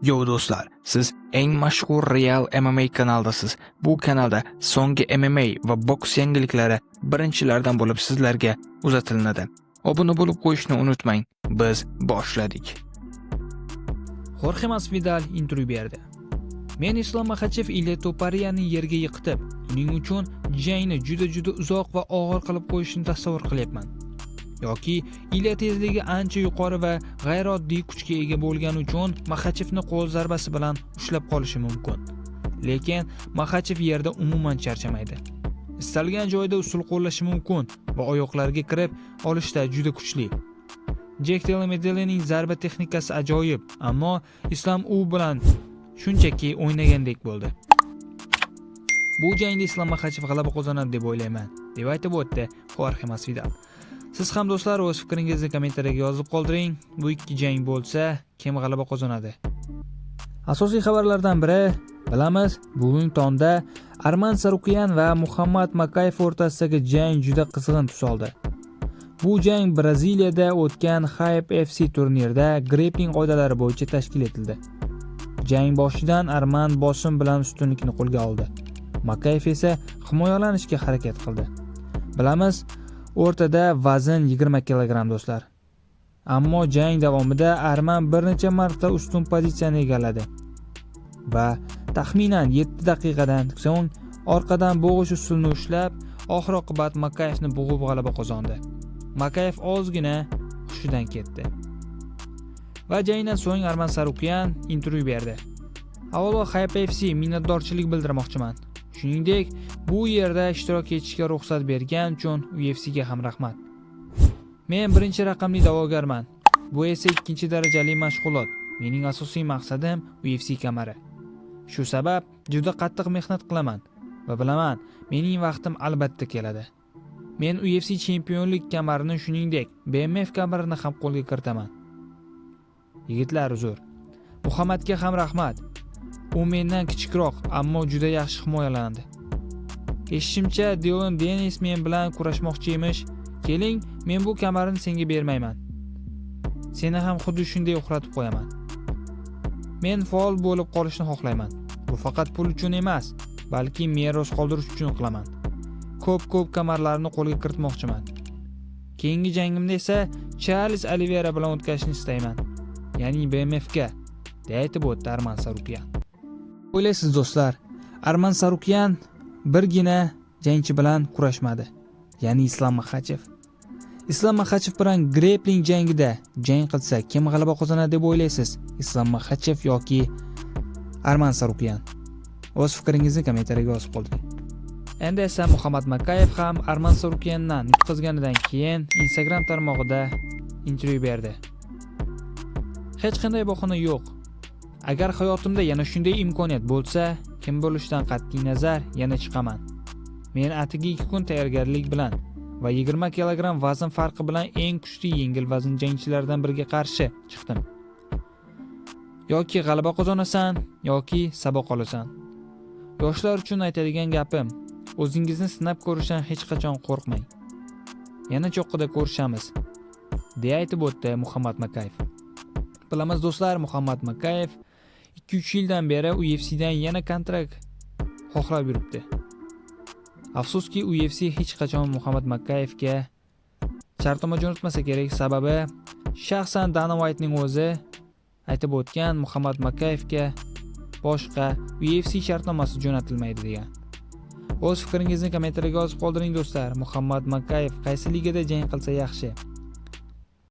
Yo do'stlar, siz eng mashhur Real MMA kanalidasiz. Bu kanalda so'nggi MMA va boks yangiliklari birinchilardan bo'lib sizlarga uzatilinadi. Obuna bo'lib qo'yishni unutmang. Biz boshladik. Xorxe Masvidal intervyu berdi. Men Islom Maxachev Ilya Topariyani yerga yiqitib, uning uchun jangni juda-juda uzoq va og'ir qilib qo'yishini tasavvur qilyapman. Yoki Ilya tezligi ancha yuqori va g'ayrioddiy kuchga ega bo'lgani uchun Maxachevni qo'l zarbasi bilan ushlab qolishi mumkin. Lekin Maxachev yerda umuman charchamaydi. Istalgan joyda usul qo'llashi mumkin va oyoqlarga kirib olishda juda kuchli. Jek Della zarba texnikasi ajoyib, ammo Islom u bilan shunchaki o'ynagandek bo'ldi. Bu jangda Islom Maxachev g'alaba qozonadi deb o'ylayman, deb aytib o'tdi Xorxe Masvidal. Siz ham, do'stlar, o'z fikringizni kommentariyaga yozib qoldiring. Bu ikki jang bo'lsa, kim g'alaba qozonadi? Asosiy xabarlardan biri, bilamiz, bugun tongda Arman Sarukyan va Muhammad Makayev o'rtasidagi jang juda qizg'in tus oldi. Bu jang Braziliyada o'tgan Hype FC turnirida grepling qoidalari bo'yicha tashkil etildi. Jang boshidan Arman bosim bilan ustunlikni qo'lga oldi. Makayev esa himoyalanishga harakat qildi. Bilamiz, o'rtada vazn 20 kg, do'stlar. Ammo jang davomida Arman bir necha marta ustun pozitsiyani egalladi va taxminan 7 daqiqadan so'ng orqadan bo'g'ish usulini ushlab, oxir oqibat Makayevni bo'g'ib g'alaba qozondi. Makayev ozgina hushidan ketdi. Va jangdan so'ng Arman Sarukyan intervyu berdi. Avvalo, Hype FC minnatdorchilik bildirmoqchiman. Shuningdek, bu yerda ishtirok etishga ruxsat bergan uchun UFCga ham rahmat. Men birinchi raqamli da'vogarman. Bu esa ikkinchi darajali mashg'ulot. Mening asosiy maqsadim UFC kamari. Shu sabab juda qattiq mehnat qilaman va bilaman, mening vaqtim albatta keladi. Men UFC chempionlik kamarini, shuningdek, BMF kamarini ham qo'lga kiritaman. Yigitlar, uzr. Muhammadga ham rahmat. U mendan kichikroq, ammo juda yaxshi himoyalandi. Eshitishimcha, Dillon Denis men bilan kurashmoqchi emish. Keling, men bu kamarni senga bermayman. Seni ham xuddi shunday uxlatib qo'yaman. Men faol bo'lib qolishni xohlayman. Bu faqat pul uchun emas, balki meros qoldirish uchun qilaman. Ko'p-ko'p kamarlarni qo'lga kiritmoqchiman. Keyingi jangimda esa Charles Olivera bilan o'tkazishni istayman. Ya'ni BMFga, deya aytib o'tdi Arman Sarukyan. O'ylaysiz, do'stlar, Arman Sarukyan birgina jangchi bilan kurashmadi. Ya'ni Islom Maxachev. Islom Maxachev bilan grepling jangida jang qilsa, kim g'alaba qozonadi deb o'ylaysiz? Islom Maxachev yoki Arman Sarukyan? O'z fikringizni kommentariyaga yozib qoldiring. Endi esa Muhammad Makayev ham Arman Sarukyandan yutqazganidan keyin Instagram tarmog'ida intervyu berdi. Hech qanday bahona yo'q. Agar hayotimda yana shunday imkoniyat bo'lsa, kim bo'lishidan qat'iy nazar yana chiqaman. Men atigi 2 kun tayyorgarlik bilan va 20 kg vazn farqi bilan eng kuchli yengil vazn jangchilaridan biriga qarshi chiqdim. Yoki g'alaba qozonasan, yoki saboq olasan. Yoshlar uchun aytadigan gapim, o'zingizni sinab ko'rishdan hech qachon qo'rqmang. Yana cho'qqida ko'rishamiz, deya aytib o'tdi Muhammad Makayev. Bilamiz, do'stlar, Muhammad Makayev 2-3 yildan beri UFCdan yana kontrakt xohlab yuribdi. Afsuski, UFC hech qachon Muhammad Makayevga shartnoma jo'natmasa kerak, sababi shaxsan Dana Whitening o'zi aytib o'tgan, Muhammad Makayevga boshqa UFC shartnomasi jo'natilmaydi degan. O'z fikringizni kommentariyaga yozib qoldiring, do'stlar. Muhammad Makayev qaysi ligada jang qilsa yaxshi?